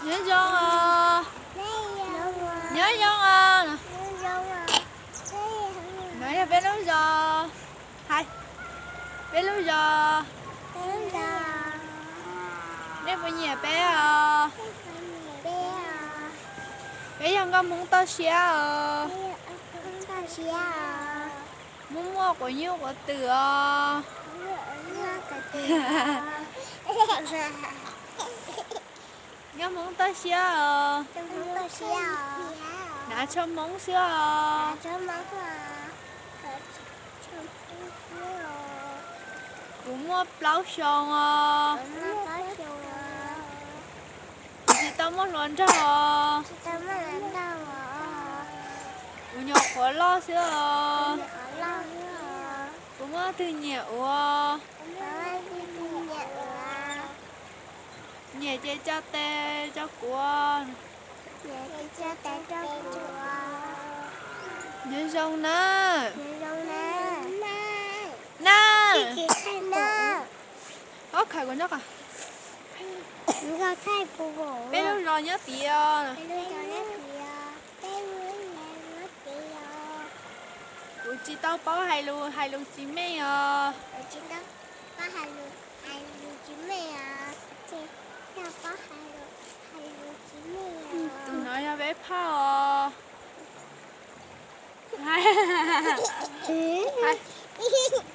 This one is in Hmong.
Nyob zoo os. Nyob zoo os. No yog peb lub zos. Hais, peb lub zos. Nej puas nyiam peb os? Peb yog nkauj Hmoob toj siab os. Muaj muaj quav nyuj quav twm os. Nkauj Hmoob toj siab os. Hnav tsho Hmoob xwb os. Kuv muaj plaub xyoo os. Kuv tsis tau muaj hluas nraug os. Kuv nyuam qhuav loj xwb os. Puas muaj leej twg nyiam kuv? Nyiam ces tso tes rau kuv. Nyob zoo na. Na. Ob khawm kuv noj. Peb lub zos nyob tid os. Kuv tsis tau paub hais lus, hais lus tsis meej os. Tus no yog peb phauj os.